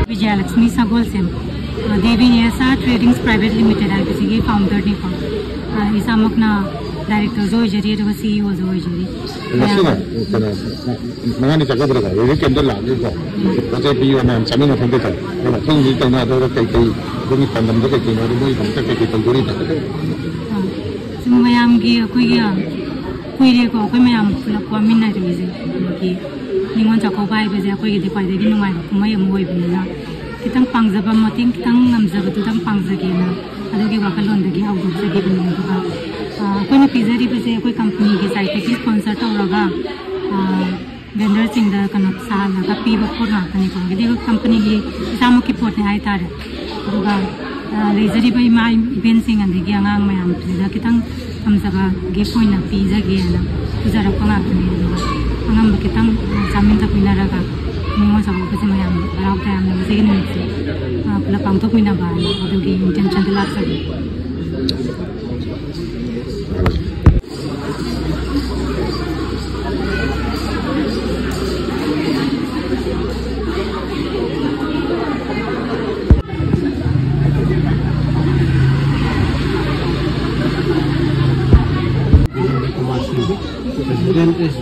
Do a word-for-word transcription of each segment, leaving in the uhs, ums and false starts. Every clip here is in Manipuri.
ꯕꯤꯖꯌꯂꯛꯁꯃꯤ ꯁꯒꯣꯜꯁꯦꯝ, ꯑ, ꯗꯦꯕꯤ ꯅꯦꯁꯥ ꯇ꯭ꯔꯦꯗꯤꯡꯁ ꯄ꯭ꯔꯥꯏꯚꯦꯠ ꯂꯤꯃꯤꯇꯦꯠ ꯍꯥꯏꯕꯁꯤꯒꯤ ꯐꯥꯎꯟꯗꯔꯅꯤꯀꯣ꯫ ꯑ, ꯏꯁꯥꯃꯛꯅ ꯗꯥꯏꯔꯦꯛꯇꯔꯁꯨ ꯑꯣꯏꯖꯔꯤ, ꯑꯗꯨꯒ ꯁꯤ ꯏ ꯑꯣꯁꯨ ꯑꯣꯏꯖꯔꯤ꯫ ꯉꯁꯤꯅ ꯀꯩꯅꯣ, ꯃꯉꯥꯅꯤ ꯆꯠꯀꯗ꯭ꯔꯒ ꯔꯤꯂꯤꯐ ꯀꯦꯝꯞꯇ ꯂꯥꯛꯑꯒꯀꯣ, ꯄꯣꯠ ꯆꯩ ꯄꯤꯌꯣ ꯃꯌꯥꯝ ꯆꯥꯃꯤꯟꯅ ꯐꯝꯗꯦ ꯇꯧꯔꯦ꯫ ꯑꯗꯣ ꯑꯩꯈꯣꯏ ꯍꯧꯖꯤꯛ ꯇꯧꯅꯗꯧꯔ ꯀꯩꯀꯩ, ꯑꯩꯈꯣꯏꯒꯤ ꯄꯥꯟꯗꯝꯗꯣ ꯀꯩꯀꯩꯅꯣ, ꯑꯗꯣ ꯃꯣꯏꯒꯤꯗꯃꯛꯇ ꯀꯩꯀꯩ ꯇꯧꯗꯣꯔꯤꯕ? ꯑ, ꯁꯨꯝ ꯃꯌꯥꯝꯒꯤ ꯑꯩꯈꯣꯏꯒꯤ, ꯑ, ꯀꯨꯏꯔꯦꯀꯣ ꯑꯩꯈꯣꯏ ꯃꯌꯥꯝ ꯄꯨꯂꯞ ꯋꯥꯃꯤꯟꯅꯔꯛꯏꯁꯦ꯫ ꯑꯗꯒꯤ ꯅꯤꯉꯣꯜ ꯆꯥꯛꯀꯧꯕ ꯍꯥꯏꯕꯁꯦ ꯑꯩꯈꯣꯏꯒꯤꯗꯤ ꯈ꯭ꯋꯥꯏꯗꯒꯤ ꯅꯨꯡꯉꯥꯏꯕ ꯀꯨꯝꯍꯩ ꯑꯃ ꯑꯣꯏꯕꯅꯤꯅ, ꯈꯤꯇꯪ ꯄꯥꯡꯖꯕ ꯃꯇꯦꯡ ꯈꯤꯇꯪ ꯉꯝꯖꯕꯗꯨꯗꯪ ꯄꯥꯡꯖꯒꯦꯅ ꯑꯗꯨꯒꯤ ꯋꯥꯈꯜꯂꯣꯟꯗꯒꯤ ꯍꯧꯗꯣꯛꯆꯈꯤꯕꯅꯤ꯫ ꯑꯗꯨꯒ, ꯑ, ꯑꯩꯈꯣꯏꯅ ꯄꯤꯖꯔꯤꯕꯁꯦ ꯑꯩꯈꯣꯏ ꯀꯝꯄꯅꯤꯒꯤ ꯁꯥꯏꯠꯇꯒꯤ ꯁ꯭ꯄꯣꯟꯁꯔ ꯇꯧꯔꯒ, ꯑ, ꯚꯦꯟꯗꯔꯁꯤꯡꯗ ꯀꯩꯅꯣ ꯁꯥꯍꯜꯂꯒ ꯄꯤꯕ ꯄꯣꯠ ꯉꯥꯛꯇꯅꯤꯀꯣ꯫ ꯍꯥꯏꯗꯤ ꯑꯩꯈꯣꯏ ꯀꯝꯄꯅꯤꯒꯤ ꯏꯁꯥꯃꯛꯀꯤ ꯄꯣꯠꯅꯤ ꯍꯥꯏꯇꯥꯔꯦ꯫ ꯑꯗꯨꯒ, ꯑ, ꯂꯩꯖꯔꯤꯕ ꯏꯃꯥ ꯏꯕꯦꯟꯁꯤꯡ ꯑꯗꯒꯤ ꯑꯉꯥꯡ ꯃꯌꯥꯝꯁꯤꯗ ꯈꯤꯇꯪ ꯉꯝꯖꯕ ꯒꯤꯐ ꯑꯣꯏꯅ ꯄꯤꯖꯒꯦꯅ ꯄꯨꯖꯔꯛꯄ ꯉꯥꯛꯇꯅꯤ꯫ ꯑꯗꯨꯒ ꯑꯉꯝꯕ ꯈꯤꯇꯪ, ꯑ, ꯆꯥꯃꯤꯟ ꯊꯛꯃꯤꯟꯅꯔꯒ ꯅꯤꯉꯣꯜ ꯆꯥꯛꯀꯧꯕꯁꯦ ꯃꯌꯥꯝ ꯍꯔꯥꯎ ꯇꯌꯥꯝꯅ ꯉꯁꯤꯒꯤ ꯅꯨꯃꯤꯠꯁꯦ, ꯑ, ꯄꯨꯂꯞ ꯄꯥꯡꯊꯣꯛꯃꯤꯟꯅꯕ ꯍꯥꯏꯅ ꯑꯗꯨꯒꯤ ꯏꯟꯇꯦꯟꯁꯟꯗ ꯂꯥꯛꯆꯕꯅꯤ꯫ President is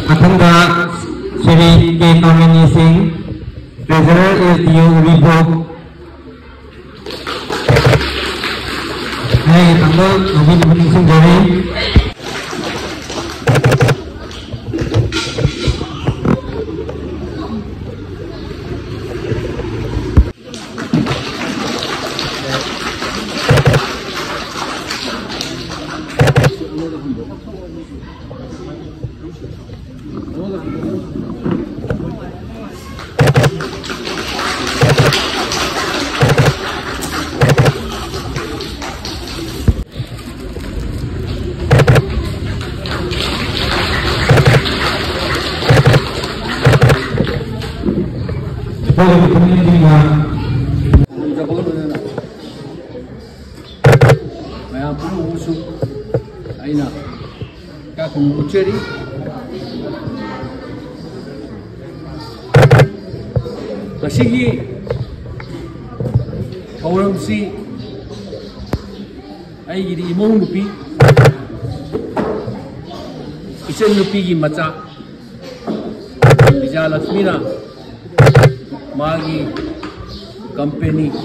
ꯃꯊꯪꯗ ꯁ꯭ꯔꯤ ꯀꯦ ꯀꯃꯂꯥꯅꯤ ꯁꯤꯡ, ꯇ꯭ꯔꯦꯖꯔꯔ, ꯑꯦꯁ ꯗꯤ ꯑꯣ ꯎꯔꯤꯄꯣꯛ꯫ ꯑꯩ ꯊꯪꯕ ꯅꯨꯄꯤꯗꯨꯕꯨ ꯅꯤꯡꯁꯤꯡꯖꯔꯤ꯫ ꯃꯌꯥꯝ ꯄꯨꯝꯅꯃꯛꯁꯨ ꯑꯩꯅ ꯏꯀꯥꯏ ꯈꯨꯝꯅꯕ ꯎꯠꯆꯔꯤ꯫ ꯉꯁꯤꯒꯤ ꯊꯧꯔꯝꯁꯤ ꯑꯩꯒꯤꯗꯤ ꯏꯃꯧ ꯅꯨꯄꯤ, ꯏꯆꯟ ꯅꯨꯄꯤꯒꯤ ꯃꯆꯥ ꯕꯤꯖꯌꯂꯛꯁꯃꯤꯅ ꯃꯥꯒꯤ ꯀꯝꯄꯦꯅꯤꯒꯤ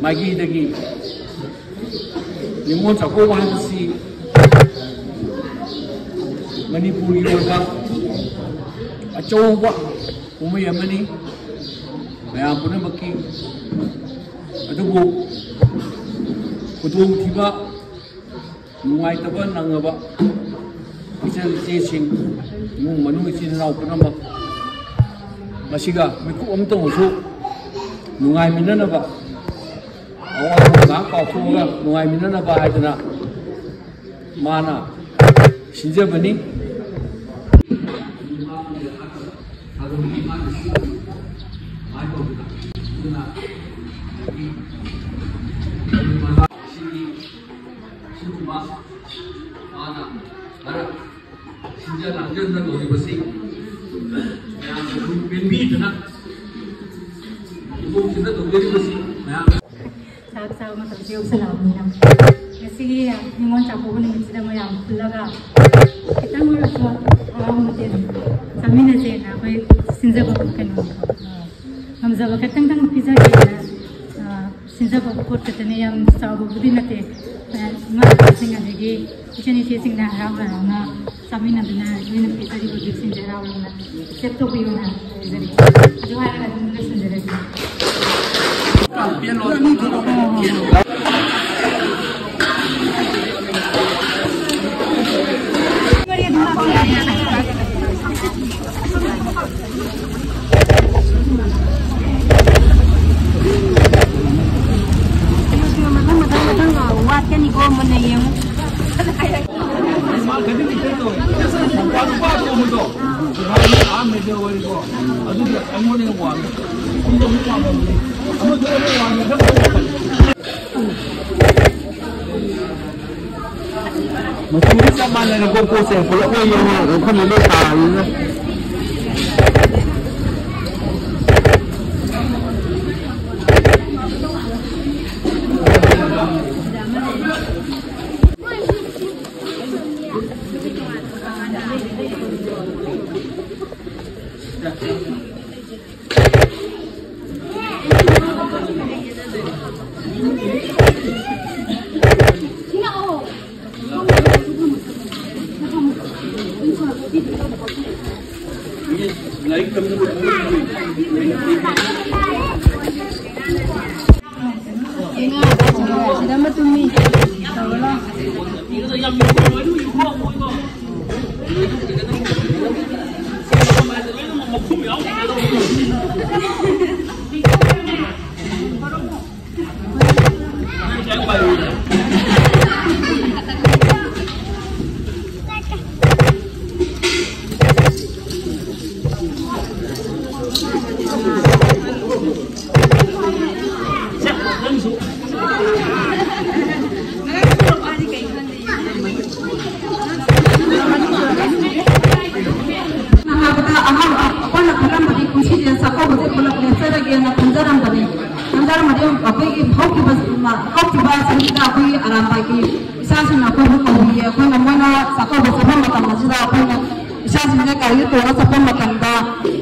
ꯃꯥꯏꯀꯩꯗꯒꯤ ꯅꯤꯉꯣꯜ ꯆꯥꯛꯀꯧꯕ ꯍꯥꯏꯕꯁꯤ ꯃꯅꯤꯄꯨꯔꯒꯤ ꯑꯣꯏꯕ ꯑꯆꯧꯕ ꯀꯨꯝꯍꯩ ꯑꯃꯅꯤ, ꯃꯌꯥꯝ ꯄꯨꯝꯅꯃꯛꯀꯤ꯫ ꯑꯗꯨꯕꯨ ꯈꯨꯗꯣꯡꯊꯤꯕ, ꯅꯨꯡꯉꯥꯏꯇꯕ ꯅꯪꯉꯕ ꯏꯆꯜ ꯏꯆꯦꯁꯤꯡ, ꯏꯃꯨꯡ ꯃꯅꯨꯡ, ꯏꯆꯤꯟ ꯏꯅꯥꯎ ꯄꯨꯝꯅꯃꯛ ꯃꯁꯤꯒ ꯃꯤꯀꯨꯞ ꯑꯃꯇꯪ ꯑꯣꯏꯔꯁꯨ ꯅꯨꯡꯉꯥꯏꯃꯤꯟꯅꯅꯕ, ꯑꯋꯥꯕ ꯉꯥꯏꯍꯥꯛ ꯀꯥꯎꯊꯣꯛꯑꯒ ꯅꯨꯡꯉꯥꯏꯃꯤꯟꯅꯅꯕ ꯍꯥꯏꯗꯅ ꯃꯥꯅ ꯁꯤꯟꯖꯕꯅꯤ꯫ ꯁꯤꯟꯖ ꯂꯥꯡꯖꯟꯗ ꯂꯣꯏꯔꯤꯕꯁꯤ ꯃꯌꯥꯝꯅ ꯑꯗꯨꯝ ꯄꯦꯟꯕꯤꯗꯅ ꯏꯃꯨꯡꯁꯤꯗ ꯇꯧꯖꯔꯤꯕꯁꯤ ꯃꯌꯥꯝ ꯆꯥꯛ ꯆꯥꯕ ꯃꯇꯝꯁꯨ ꯌꯧꯁꯜꯂꯛꯑꯕꯅꯤꯅ ꯉꯁꯤꯒꯤ ꯅꯤꯉꯣꯜ ꯆꯥꯛꯀꯧꯕ ꯅꯨꯃꯤꯠꯁꯤꯗ ꯃꯌꯥꯝ ꯄꯨꯜꯂꯒ ꯈꯤꯇꯪ ꯑꯣꯏꯔꯁꯨ ꯍꯔꯥꯎ ꯃꯊꯦꯜ ꯆꯥꯃꯤꯟꯅꯁꯦꯅ ꯑꯩꯈꯣꯏ ꯁꯤꯟꯖꯕ ꯀꯩꯅꯣ ꯉꯝꯖꯕ ꯈꯤꯇꯪꯗꯪ ꯄꯤꯖꯒꯦꯅ ꯁꯤꯟꯖꯕ ꯄꯣꯠ ꯈꯛꯇꯅꯦ, ꯌꯥꯝ ꯆꯥꯎꯕꯕꯨꯗꯤ ꯅꯠꯇꯦ꯫ ꯏꯃꯥ ꯏꯄꯥꯁꯤꯡ ꯑꯗꯒꯤ ꯏꯆꯟ ꯏꯆꯦꯁꯤꯡꯅ ꯍꯔꯥꯎ ꯍꯔꯥꯎꯅ ꯆꯥꯃꯤꯟꯅꯗꯨꯅ ꯑꯩꯈꯣꯏꯅ ꯄꯤꯖꯔꯤꯕ ꯒꯤꯐꯁꯤꯡꯁꯦ ꯍꯔꯥꯎ ꯍꯔꯥꯎꯅ ꯑꯦꯛꯁꯦꯞ ꯇꯧꯕꯤꯌꯨꯅ ꯍꯥꯏꯖꯔꯤ꯫ ꯑꯗꯨ ꯍꯥꯏꯔꯒ ꯑꯗꯨꯝ ꯂꯣꯏꯁꯤꯟꯖꯔꯒꯦ꯫ ꯋꯥꯠꯀꯅꯤꯀꯣ, ꯃꯨꯟꯅ ꯌꯦꯡꯉꯨ꯫ ꯑꯗꯨꯗꯤ ꯑꯩꯉꯣꯟꯗ ꯍꯦꯟꯅ ꯋꯥꯡꯉꯤ꯫ ꯑꯃꯗꯨ ꯑꯩꯅ ꯋꯥꯡꯉꯤ꯫ ꯃꯆꯨꯗꯤ ꯆꯞ ꯃꯥꯟꯅꯔꯦꯀꯣ, ꯄꯣꯠꯁꯦ ꯄꯨꯂꯞ ꯂꯣꯏ ꯌꯦꯡꯉꯣ, ꯃꯐꯝꯗ ꯂꯣꯏ ꯁꯥꯔꯕꯅꯤꯅ꯫ ꯍꯥꯏꯕꯗ ꯑꯍꯥꯟꯕ ꯑꯩꯈꯣꯏꯅ ꯈꯜꯂꯝꯕꯗꯤ ꯀꯨꯝꯁꯤꯁꯦ ꯆꯥꯛꯀꯧꯕꯁꯦ ꯄꯨꯂꯞ ꯂꯦꯞꯆꯔꯒꯦꯅ ꯈꯟꯖꯔꯝꯕꯅꯤ꯫ ꯈꯟꯖꯔꯝꯕꯗꯤ ꯑꯩꯈꯣꯏꯒꯤ ꯍꯧꯈꯤꯕ, ꯍꯧꯈꯤꯕ ꯆꯍꯤꯗ ꯑꯩꯈꯣꯏꯒꯤ ꯑꯔꯥꯝꯕꯥꯏꯒꯤ ꯏꯆꯥꯁꯤꯡꯅ ꯑꯩꯈꯣꯏꯕꯨ ꯀꯧꯕꯤꯌꯦ꯫ ꯑꯩꯈꯣꯏꯅ ꯃꯣꯏꯅ ꯆꯥꯛꯀꯧꯕ ꯆꯠꯄ ꯃꯇꯝ ꯑꯁꯤꯗ ꯑꯩꯈꯣꯏꯅ ꯏꯆꯥꯁꯤꯡꯁꯦ ꯒꯥꯔꯤꯗ ꯇꯣꯡꯉ ꯆꯠꯄ ꯃꯇꯝꯗ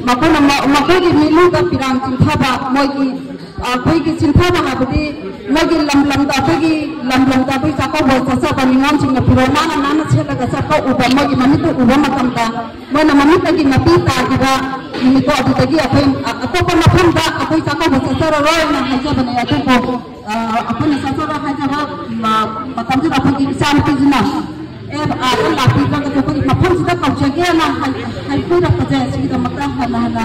ꯃꯈꯣꯏꯅ ꯃ-, ꯃꯈꯣꯏꯒꯤ ꯃꯤꯠꯂꯨꯗ ꯄꯤꯔꯥꯡ ꯆꯤꯡꯊꯕ, ꯃꯣꯏꯒꯤ, ꯑꯩꯈꯣꯏꯒꯤ ꯆꯤꯡꯊꯕ ꯍꯥꯏꯕꯗꯤ ꯃꯣꯏꯒꯤ ꯂꯝ ꯂꯝꯗ, ꯑꯩꯈꯣꯏꯒꯤ ꯂꯝ ꯂꯝꯗ ꯑꯩꯈꯣꯏ ꯆꯥꯛꯀꯧꯕ ꯆꯠꯆꯕ ꯅꯤꯉꯣꯜꯁꯤꯡꯅ ꯐꯤꯔꯣꯜ ꯅꯥꯟꯅ ꯅꯥꯟꯅ ꯁꯦꯠꯂꯒ ꯆꯠꯄ ꯎꯕ, ꯃꯣꯏꯒꯤ ꯃꯃꯤꯠꯇ ꯎꯕ ꯃꯇꯝꯗ ꯃꯣꯏꯅ ꯃꯃꯤꯠꯇꯒꯤ ꯃꯄꯤ ꯇꯥꯈꯤꯕ ꯅꯨꯃꯤꯠꯇꯣ, ꯑꯗꯨꯗꯒꯤ ꯑꯩꯈꯣꯏ ꯑ-, ꯑꯇꯣꯞꯄ ꯃꯐꯝꯗ ꯑꯩꯈꯣꯏ ꯆꯥꯛꯀꯧꯕ ꯆꯠꯆꯔꯔꯣꯏꯅ ꯍꯥꯏꯖꯕꯅꯦ꯫ ꯑꯗꯨꯕꯨ, ꯑ, ꯑꯩꯈꯣꯏꯅ ꯆꯠꯆꯔꯣꯏ ꯍꯥꯏꯖꯕ, ꯃ-, ꯃꯇꯝꯁꯤꯗ ꯑꯩꯈꯣꯏꯒꯤ ꯏꯆꯥꯅꯨꯄꯤꯁꯤꯅ, "ꯑꯦ, ꯑꯥꯗ ꯂꯥꯛꯄꯤꯗ꯭ꯔꯒꯁꯨ ꯑꯩꯈꯣꯏꯒꯤ ꯃꯐꯝꯁꯤꯗ ꯀꯧꯖꯒꯦꯅ" ꯍꯥꯏ-, ꯍꯥꯏꯕꯤꯔꯛꯄꯁꯦ, ꯁꯤꯒꯤꯗꯃꯛꯇ ꯍꯟꯅ ꯍꯟꯅ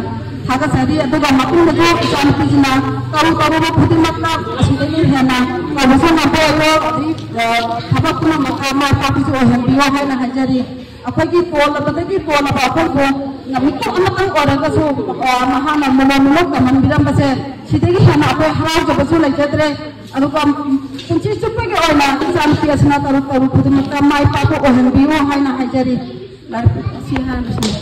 ꯊꯥꯒꯠꯆꯔꯤ꯫ ꯑꯗꯨꯒ ꯃꯇꯨꯡꯗꯁꯨ ꯏꯆꯥꯅꯨꯄꯤꯁꯤꯅ ꯇꯧꯔꯨ ꯇꯧꯔꯨꯕ ꯈꯨꯗꯤꯡꯃꯛꯇ ꯑꯁꯤꯗꯒꯤ ꯍꯦꯟꯅ ꯇꯧꯕꯁꯨ ꯉꯝꯕ ꯑꯣꯏꯔꯣ, ꯑꯗꯩ, ꯑ, ꯊꯕꯛ ꯄꯨꯝꯅꯃꯛꯇ ꯃꯥꯏ ꯄꯥꯛꯄꯁꯨ ꯑꯣꯏꯍꯟꯕꯤꯌꯣ ꯍꯥꯏꯅ ꯍꯥꯏꯖꯔꯤ꯫ ꯑꯩꯈꯣꯏꯒꯤ ꯄꯣꯜꯂꯕꯗꯒꯤ ꯄꯣꯜꯂꯕ ꯑꯩꯈꯣꯏꯕꯨ ꯃꯤꯀꯨꯞ ꯑꯃꯇꯪ ꯑꯣꯏꯔꯒꯁꯨ, ꯑ, ꯃꯍꯥꯛꯅ ꯃꯃꯣꯟ ꯃꯅꯣꯛ ꯇꯝꯍꯟꯕꯤꯔꯝꯕꯁꯦ, ꯁꯤꯗꯒꯤ ꯍꯦꯟꯅ ꯑꯩꯈꯣꯏ ꯍꯔꯥꯎꯖꯕꯁꯨ ꯂꯩꯖꯗ꯭ꯔꯦ꯫ ꯑꯗꯨꯒ ꯄꯨꯟꯁꯤ ꯆꯨꯞꯄꯒꯤ ꯑꯣꯏꯅ ꯏꯆꯥꯅꯨꯄꯤ ꯑꯁꯤꯅ ꯇꯧꯔꯨ ꯇꯧꯔꯨ ꯈꯨꯗꯤꯡꯃꯛꯇ ꯃꯥꯏ ꯄꯥꯛꯄ ꯑꯣꯏꯍꯟꯕꯤꯌꯨ ꯍꯥꯏꯅ ꯍꯥꯏꯖꯔꯤ꯫ ꯂꯥꯏꯔꯤꯛ ꯑꯁꯤ ꯍꯥꯏꯔꯤꯁꯤꯅꯤ꯫